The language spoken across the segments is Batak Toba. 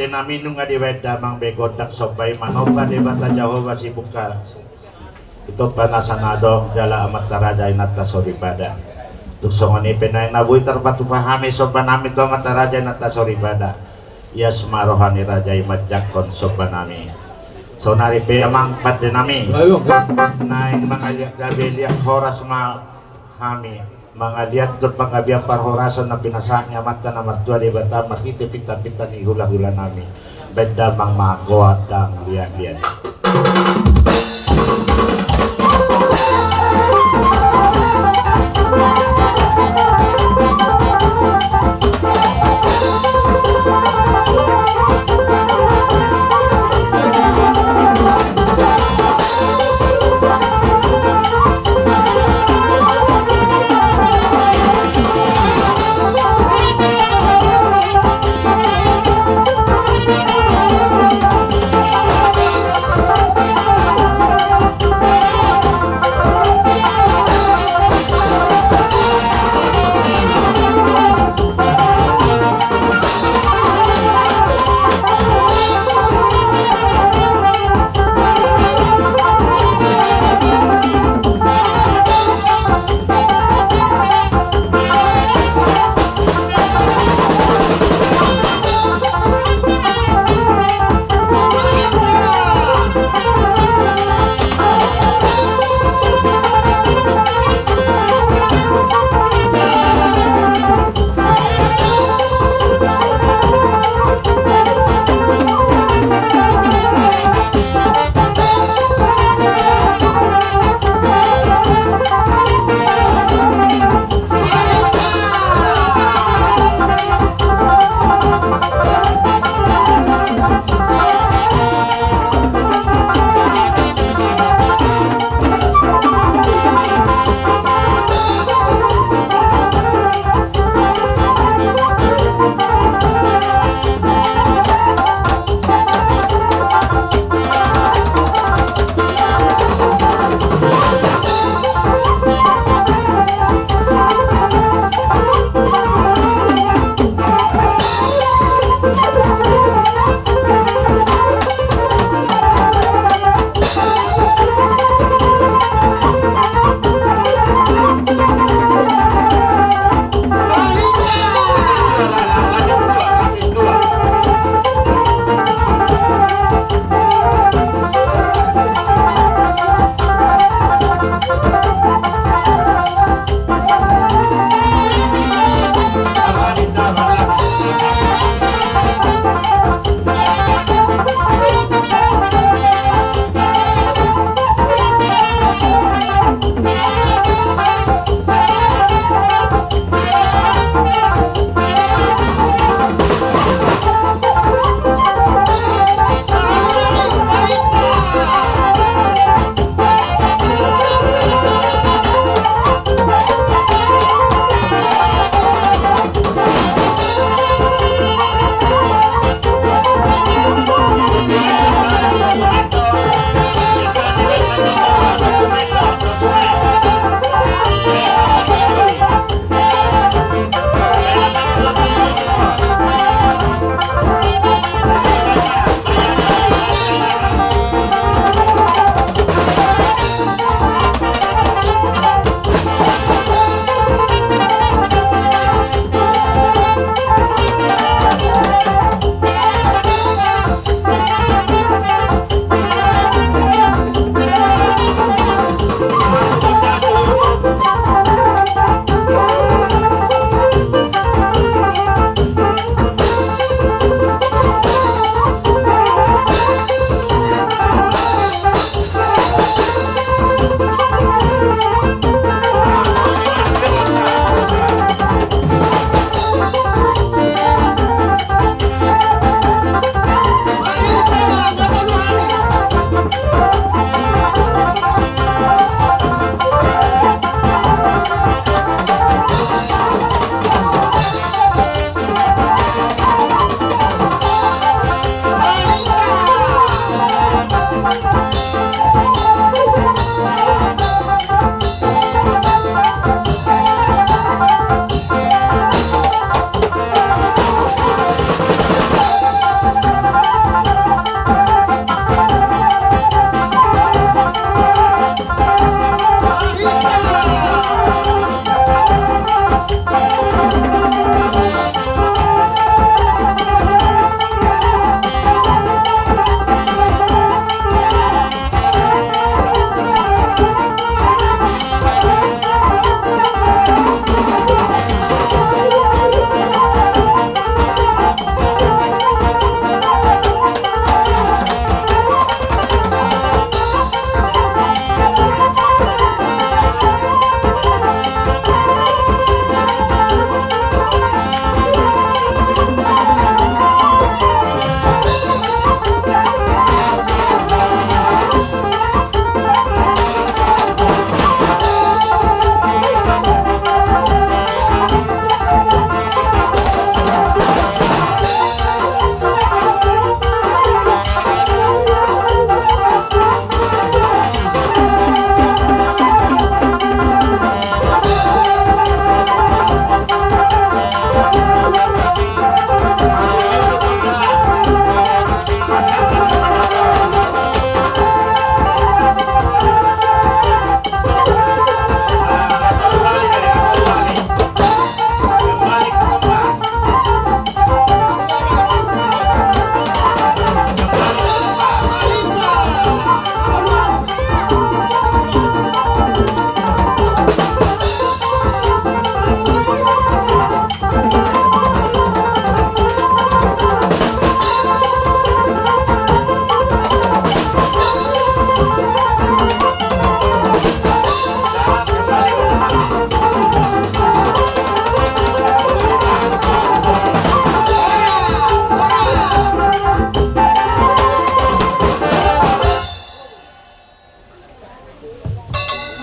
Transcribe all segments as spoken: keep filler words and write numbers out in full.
Nami nunga dibaen damang be gondang somba i manomba Debata Jahowa sibukka. Ito panasa na adong jala amanta raja inanta soripada. Tung songon i pe naeng na boi tarpatupa hami somba nami tu amanta raja inanta soripada. Ias ma roha ni raja i manjangkon somba nami. Saonari pe amang pande nami. Naeng mangaliat gabe liat horas ma hami. Mangaliat dohot panggabean parhorasan na pinasahat ni amanta na martua Debata marhite pinta-pinta ni hula-hula nami. Baen damang ma goar dang liat-liat.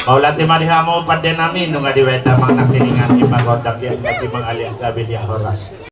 Mauliate ma di hamu pande nami, nunga dibaen damang nangkiningan, i ma gondang di angka di mangaliat gabe liat horas.